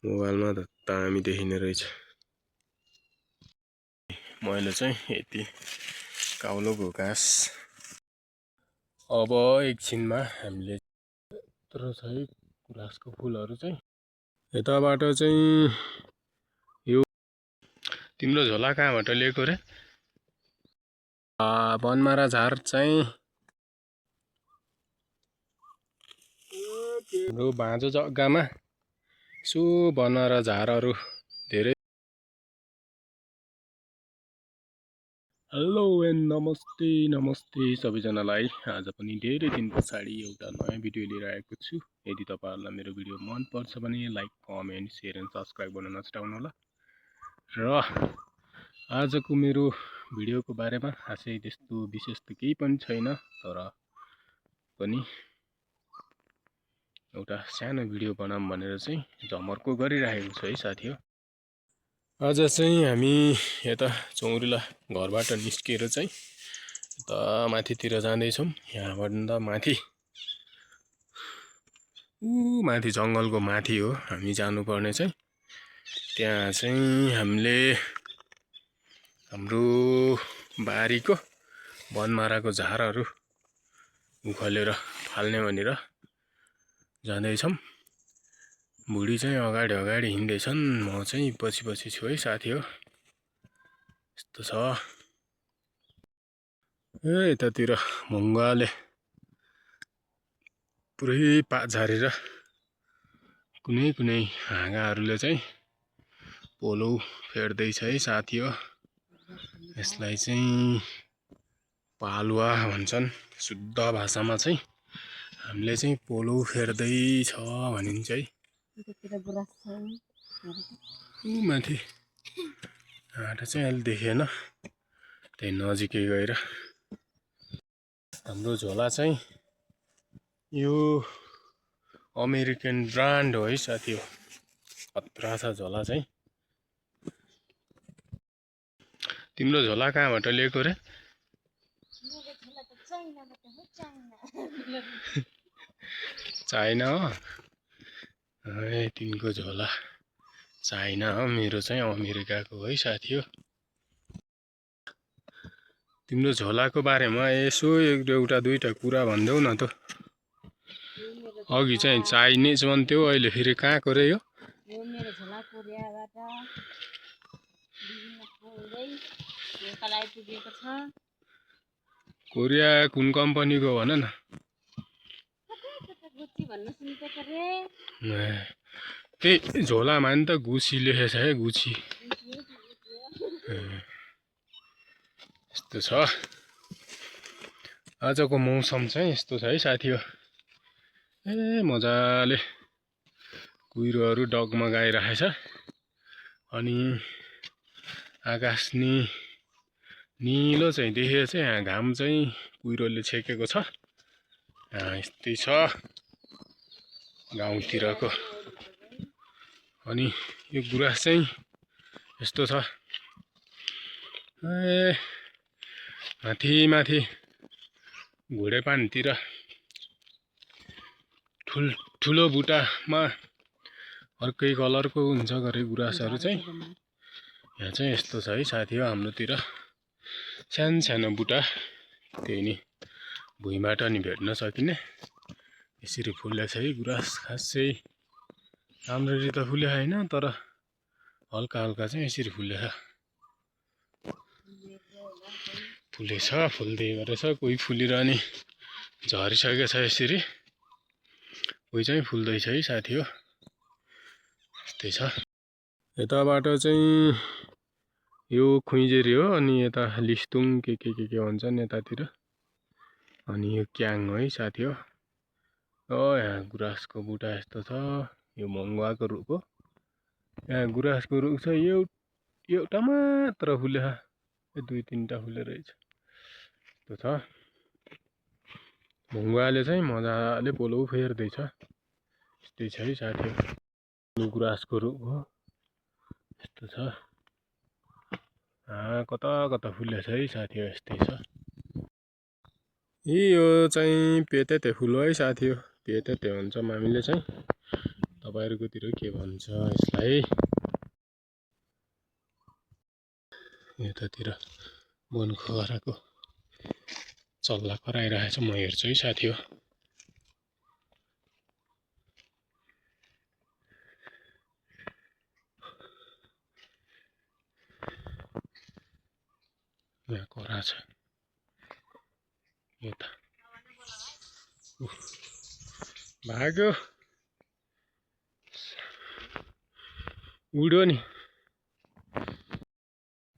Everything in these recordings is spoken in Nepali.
मोबाइलमा त दामी देखिने रहेछ। मैले चाहिँ यति काउलोको घाँस अब एकछिनमा हामीले यत्रो छ है गुराँसको फुलहरू चाहिँ यताबाट चाहिँ यो तिम्रो झोला कहाँबाट ल्याएको रे? बनमारा झार चाहिँ हाम्रो भाँजो जग्गामा यसो बनमारा झारहरू धेरै। हेलो एन्ड नमस्ते सबैजनालाई। आज पनि धेरै दिन पछाडि एउटा नयाँ भिडियो लिएर आएको छु। यदि तपाईहरुलाई मेरो भिडियो मन पर्छ भने like, comment, share and subscribe गर्न नछुटाउनु होला। र आजको मेरो भिडियोको बारेमा खासै त्यस्तो विशेष त केही पनि छैन, तर पनि एउटा सानो भिडियो बनाऊँ भनेर चाहिँ जमर्को गरिरहेको छु है साथीहरु। आज चाहिँ हामी यता चौरीला घरबाट निस्केर चाहिँ यता माथितिर जाँदैछौँ। यहाँभन्दा माथि माथि जङ्गलको माथि हो हामी जानुपर्ने चाहिँ। त्यहाँ चाहिँ हामीले हाम्रो बारीको बनमाराको झारहरू उखालेर फाल्ने भनेर जाँदैछौँ। बुढी चाहिँ अगाडि हिँड्दैछन्, म चाहिँ पछि छु है साथी हो। यस्तो छ। यतातिर भङ्गाले पुरै पात झारेर कुनै हाँगाहरूले चाहिँ पोलो फेर्दैछ है साथी हो। यसलाई चाहिँ पालुवा भन्छन् शुद्ध भाषामा चाहिँ। हामीले चाहिँ पोलो फेर्दैछ भनिन्छ है। माथि आटा चाहिँ अहिले देखेन, त्यही नजिकै गएर। हाम्रो झोला चाहिँ यो अमेरिकन ब्रान्ड हो है साथी हो। खतरा छ झोला चाहिँ। तिम्रो झोला कहाँबाट ल्याएको रे? चाइना हो? तिनको झोला चाइना हो, मेरो चाहिँ अमेरिकाको है साथी हो। तिम्रो झोलाको बारेमा यसो एउटा दुईटा कुरा भन्देऊ न त। अघि चाहिँ चाइनिज भन्थ्यो, अहिले फेरि कहाँको रे यो? मेरो झोला कोरियाबाट विभिन्न ठाउँदै नेपाललाई पुगेको छ। कोरिया कुन कम्पनीको भन न? गुची भन्न सुनेको रे। त्यही झोलामा नि त गुची लेखेछ है, गुची। यस्तो छ। आजको मौसम चाहिँ यस्तो छ है साथी हो। मजाले कुहिरोहरू डगमगाइरहेछ अनि आकाश निलो चाहिँ देखेको छ। यहाँ घाम चाहिँ कुहिरोले छेकेको छ। यस्तै छ गाउँतिरको। अनि यो गुराँस चाहिँ यस्तो छ। माथि घोडेपानतिर ठुलो बुटामा अर्कै कलरको हुन्छ गरे गुराँसहरू चाहिँ। यहाँ चाहिँ यस्तो छ है साथी हो। हाम्रोतिर सानो बुटा, त्यही नि भुइँबाट नि भेट्न सकिने यसरी फुलेको छ है गुराँस। खासै राम्ररी त फुले होइन, तर हल्का चाहिँ यसरी फुलेछ, फुल्दै गरेछ। कोही फुलिरहने झरिसकेको छ यसरी, कोही चाहिँ फुल्दैछ है साथी हो। यस्तै छ। यताबाट चाहिँ यो खुइजेरी हो, अनि यता लिस्टुङ के भन्छन् यतातिर। अनि यो क्याङ हो है साथी हो। यहाँ गुराँसको बुटा यस्तो छ। यो मङ्गुवाको रुख हो। यहाँ गुराँसको रुख छ, एउटा मात्र फुलेछ, दुई तीनटा फुले रहेछ। यस्तो छ। मङ्गुवाले चाहिँ मजाले पोलो फेर्दैछ। यस्तै छ है साथी हो। गुराँसको रुख हो। यस्तो छ। कता फुलेछ है साथी हो। यस्तै छ। यो चाहिँ पेतेते फुल हो है साथी हो। पेतेते भन्छौँ हामीले चाहिँ। तपाईहरुकोतिर के भन्छ यसलाई। यतातिर बनखुवाराको चल्ला कराइरहेछ, म हेर्छु है साथी हो। यहाँ करा छ यता भाग्यो उड्यो नि।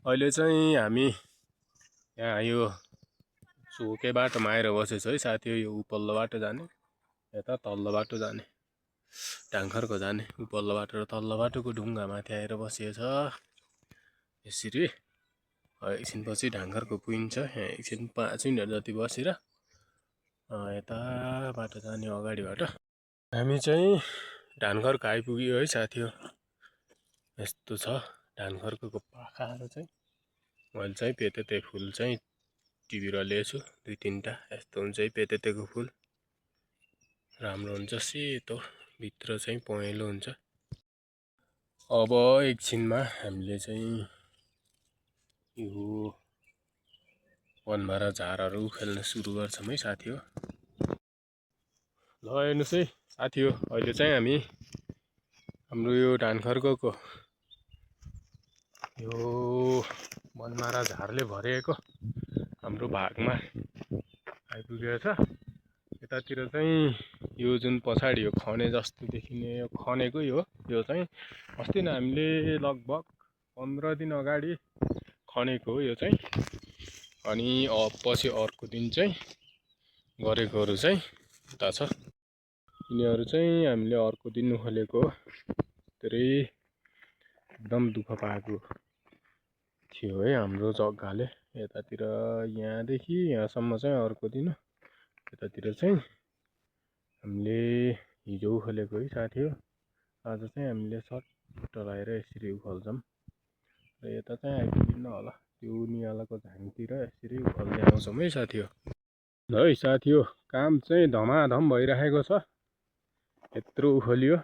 अहिले चाहिँ हामी यहाँ यो चोके बाटोमा आएर बसेछ है साथी हो। यो उपल्लो बाटो जाने, यता तल्लो बाटो जाने, ढाङ्खरको जाने उपल्लो बाटो र तल्लो बाटोको ढुङ्गामाथि आएर बसिएछ यसरी। एकछिनपछि ढाङ्खरको पुगिन्छ। यहाँ एकछिन 5 मिनट जति बसेर यता बाटो जाने अगाडिबाट हामी चाहिँ ढाङ्खरको आइपुग्यो है साथी हो। यस्तो छ ढाङ्खरको पाखाहरू चाहिँ। मैले चाहिँ पेतेते फुल चाहिँ टिपेर ल्याएछु 2-3टा। यस्तो हुन्छ है पेतेतेको फुल, राम्रो हुन्छ, सेतो, भित्र चाहिँ पहेँलो हुन्छ। अब एकछिनमा हामीले चाहिँ यो वनमारा झारहरू खेल्न सुरु गर्छौँ है साथी हो। ल हेर्नुहोस् है साथी हो, अहिले चाहिँ हामी हाम्रो यो ढाङ्खरको यो वनमारा झारले भरिएको हाम्रो भागमा आइपुगेको छ। यतातिर चाहिँ यो जुन पछाडि यो खने जस्तो देखिने यो खनेकै हो। यो चाहिँ अस्ति नै हामीले लगभग 15 दिन अगाडि खनेको हो यो चाहिँ। अनि पछि अर्को दिन चाहिँ गरेकोहरू चाहिँ उता छ। यिनीहरू चाहिँ हामीले अर्को दिन खोलेको हो। धेरै एकदम दुःख पाएको थियो है हाम्रो जग्गाले। यतातिर यहाँदेखि यहाँसम्म चाहिँ अर्को दिन, यतातिर चाहिँ हामीले हिजो खोलेको है साथी हो। आज चाहिँ हामीले सट्ट लगाएर यसरी उखाल्छौँ र यता चाहिँ आइपुग्दिन होला। त्यो नियालाको झाङतिर यसरी उखाल्दै आउँछौँ है साथी हो। ल है साथी हो, काम चाहिँ धमाधम भइरहेको छ। यत्रो उखालियो,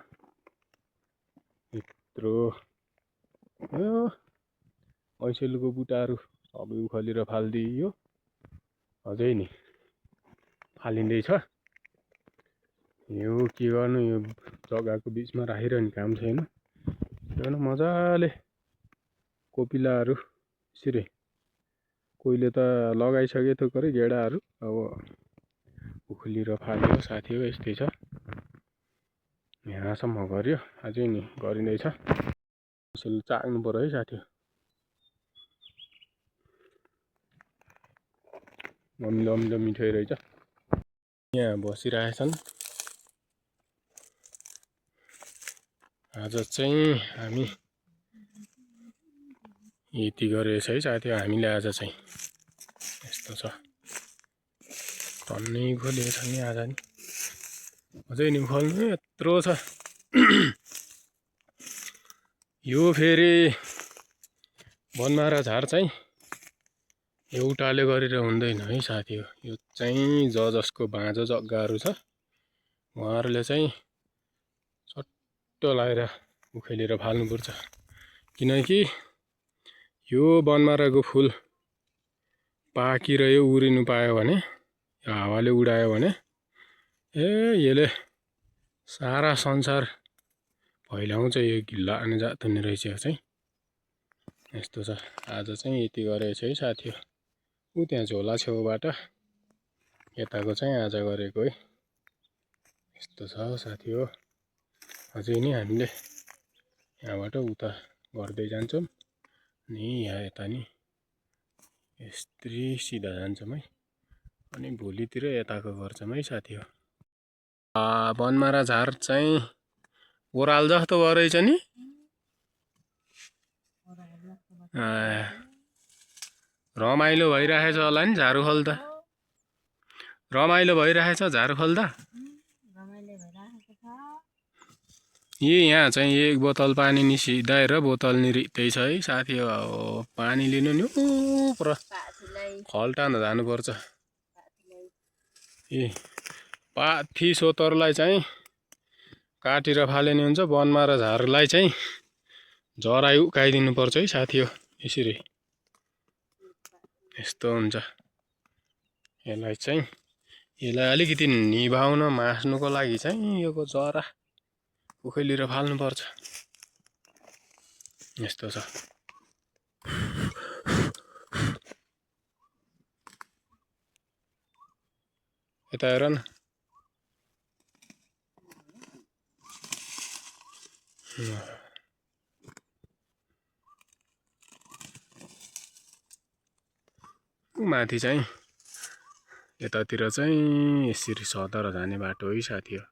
यत्रो ऐसेलुको बुटाहरू सबै उखालेर फालिदियो। अझै नि फालिँदैछ। यो के गर्नु, यो जग्गाको बिचमा राखिरहने काम छैन। किन मजाले कोपिलाहरू यसरी कोहीले त लगाइसके थोकरै गेडाहरू। अब उखालेर फाल्यो साथी हो, यस्तै छ। यहाँसम्म गर्यो, अझै नि गरिँदैछ। यसले चाक्नु पर्यो है साथी हो। अमिलो अमिलो मिठै रहेछ। यहाँ बसिरहेछन्। आज चाहिँ हामी यति गरेछ है साथी हो। हामीले आज चाहिँ यस्तो छ, टन्नै खोलिएको छ नि आज नि। अझै नि खोल्नु यत्रो छ। यो फेरि वनमारा झार चाहिँ एउटाले गरेर हुँदैन है साथी हो। यो चाहिँ जसको बाँझो जग्गाहरू छ उहाँहरूले चाहिँ सट्ट लगाएर उखेलेर फाल्नुपर्छ। किनकि यो वनमाराको फुल पाकेर यो उरिनु पायो भने, यो हावाले उडायो भने यसले सारा संसार फैलाउँछ। यो गिल्ला आने जात हुने रहेछ चाहिँ। यस्तो छ। आज चाहिँ यति गरेछ है साथी हो। ऊ त्यहाँ झोला छेउबाट यताको चाहिँ आज गरेको है। यस्तो छ साथी हो। अझै नि हामीले यहाँबाट उता गर्दै जान्छौँ नि, यहाँ यता नि यस्तै सिधा जान्छौँ है। अनि भोलितिर यताको गर्छौँ है साथी हो। वनमारा झार चाहिँ ओराल जस्तो भयो रहेछ नि। रमाइलो भइरहेछ होला नि झारू खोल्दा। रमाइलो भइरहेछ झारू खोल्दा। यहाँ चाहिँ 1 बोतल पानी निसिदाएर बोतल नि रित्तै छ है साथी हो। पानी लिनु नि पर खल्टान जानुपर्छ। पाथी सोतरलाई चाहिँ काटेर फाल्ने हुन्छ वनमा र झारलाई चाहिँ जरा उकाइदिनु पर्छ है साथी हो यसरी यस्तो हुन्छ यसलाई अलिकति निभाउन मास्नुको लागि चाहिँ यो जरा उखेलेर फाल्नु पर्छ यस्तो छ यता हेर न माथि चाहिँ यतातिर चाहिँ यसरी सदर जाने बाटो है साथी हो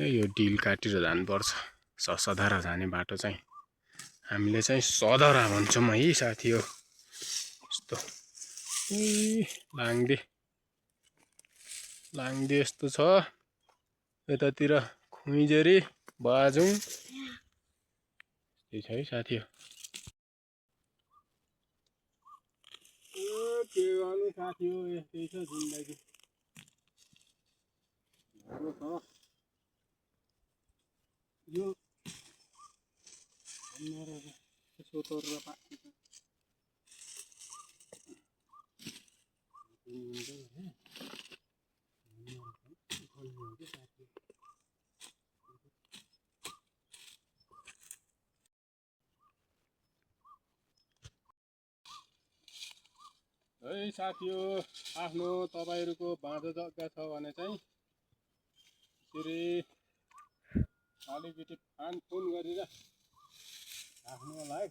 यो डिल काटेर जानुपर्छ ससधारा जाने बाटो चाहिँ हामीले चाहिँ सदरा भन्छौँ है साथी हो यस्तो लाङदे यस्तो छ यतातिर खुइजेरी बाजुङ त्यही छ है साथी हो के गर्नु साथी हो यस्तै छ जिन्दगी यो सोतर र पाखी है साथी हो आफ्नो तपाईहरुको बाँझो जग्गा छ भने चाहिँ यसरी अलिकति फानफुन गरेर राख्नु होला है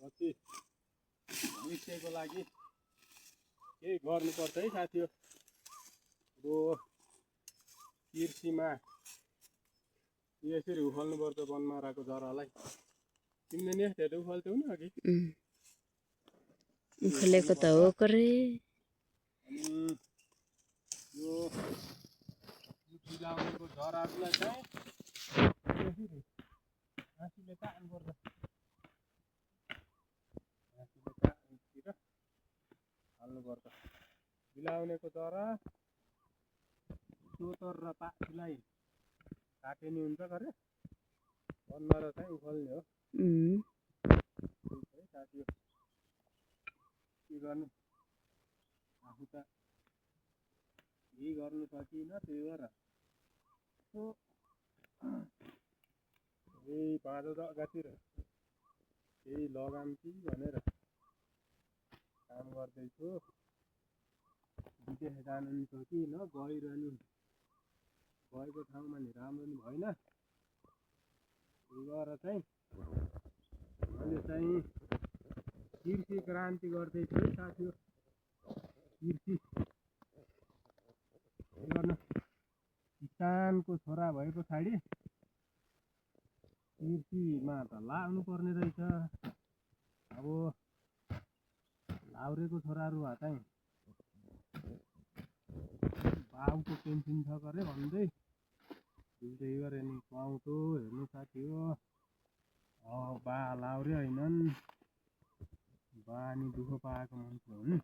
पछि भविष्यको लागि केही गर्नुपर्छ है साथी हो अब कृषिमा यसरी उखाल्नुपर्छ वनमाराको जरालाई तिमीले नि धेरै उखाल्थ्यौ नि अघि उखेलेको त हो करे यो बिलाउनेको जरालाई चाहिँ यसरी हाँसीले काट्नुपर्छ हाँसीले काट्नुतिर हाल्नुपर्छ बिलाउनेको जरा सोतर र पाखीलाई काटिने हुन्छ गरे वनमारा चाहिँ उखाल्ने हो साथी हो के गर्नु आफू त यही गर्नु सकिनँ त्यही भएर यही बाँझो जग्गातिर केही लगाम कि भनेर काम गर्दैछु विदेश जानु नि सकिन गइरहनु गएको ठाउँमा नि राम्रो नि भएन त्यही भएर चाहिँ मैले चाहिँ कृषि क्रान्ति गर्दैछु है साथी हो कृषि गर्न किसानको छोरा भए पछाडि कृषिमा त लाग्नु पर्ने रहेछ अब लाउरेको छोराहरू भए चाहिँ बाउको पेन्सन छ गरे भन्दै त्यही गरे नि पाउँछौ हेर्नु साथी हो बा लाउरे होइनन् बा नि दुःख पाएको मान्छे हो नि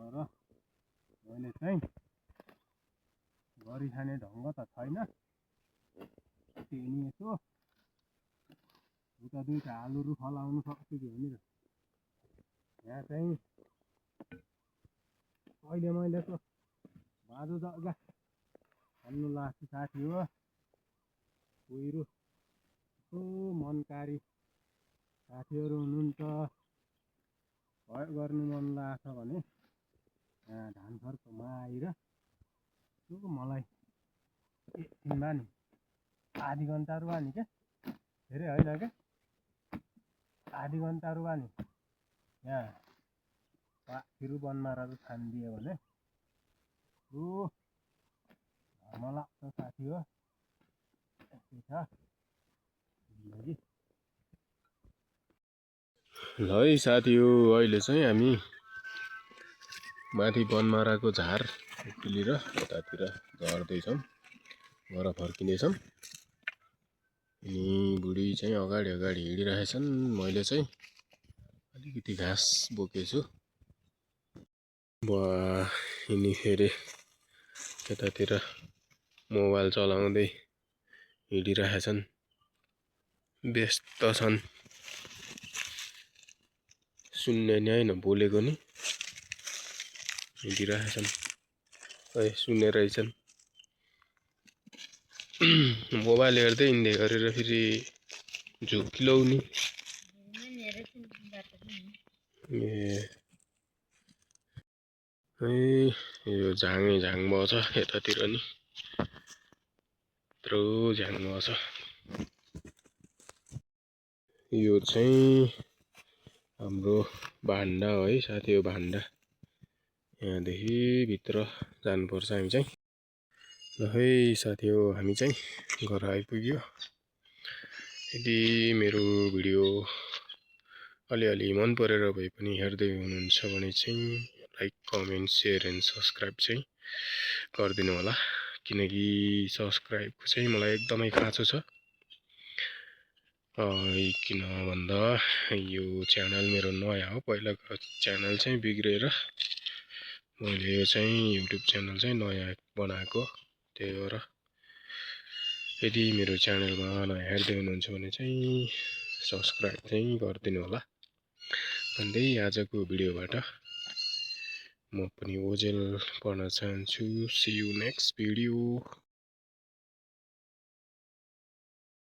र मैले चाहिँ गरी खाने ढङ्ग त छैन त्यही यसो उता दुईटा आलुहरू फलाउनु सक्छु कि भनेर यहाँ चाहिँ अहिले मैले त बाँझो जग्गा खन्नु लाग्छ साथी हो कुहिरो यसो मनकारी साथीहरू हुनुहुन्छ भए गर्नु मन लाग्छ भने यहाँ धानखरकोमा आएर यसो मलाई एकछिन भए नि आधी घन्टाहरू भए नि क्या धेरै होइन क्या आधी घन्टाहरू भए नि यहाँ पाखिरु वनमाराहरू छानिदियो भने घरमा लाग्छ साथी हो यस्तै छ जिन्दगी ल है साथी हो अहिले चाहिँ हामी माथि वनमाराको झार उक्लिएर यतातिर झर्दैछौँ घर फर्किनेछौँ अनि बुढी चाहिँ अगाडि अगाडि हिँडिरहेछन् मैले चाहिँ अलिकति घाँस बोकेछु हिँडी फेरि यतातिर मोबाइल चलाउँदै हिँडिरहेका छन्, व्यस्त छन्। सुन्ने नि हैन, बोलेको नि हिँडिरहेका छन्। खै सुन्ने रहेछन्। मोबाइल हेर्दै हिँड्दै गरेर फेरि झुक्किलाउने। ए यो झाङै झाङ बछ यतातिर नि, यत्रो झाङ बछ। यो चाहिँ हाम्रो भान्डा हो है साथी, यो भान्डा। यहाँदेखि भित्र जानुपर्छ हामी चाहिँ। ल है साथी हो, हामी चाहिँ घर आइपुग्यो। यदि मेरो भिडियो अलिअलि मन परेर भए पनि हेर्दै हुनुहुन्छ भने चाहिँ like, comment, share and subscribe चाहिँ गरिदिनु होला, किनकि सब्सक्राइबको चाहिँ मलाई एकदमै खाँचो छ। किन भन्दा यो च्यानल मेरो नयाँ हो, पहिलाको च्यानल चाहिँ बिग्रेर मैले यो चाहिँ युट्युब च्यानल चाहिँ नयाँ बनाएको। त्यही भएर यदि मेरो च्यानलमा नयाँ हेर्दै हुनुहुन्छ भने चाहिँ सब्सक्राइब चाहिँ गरिदिनु होला भन्दै आजको भिडियोबाट म पनि ओझेल पर्न चाहन्छु। See you next video.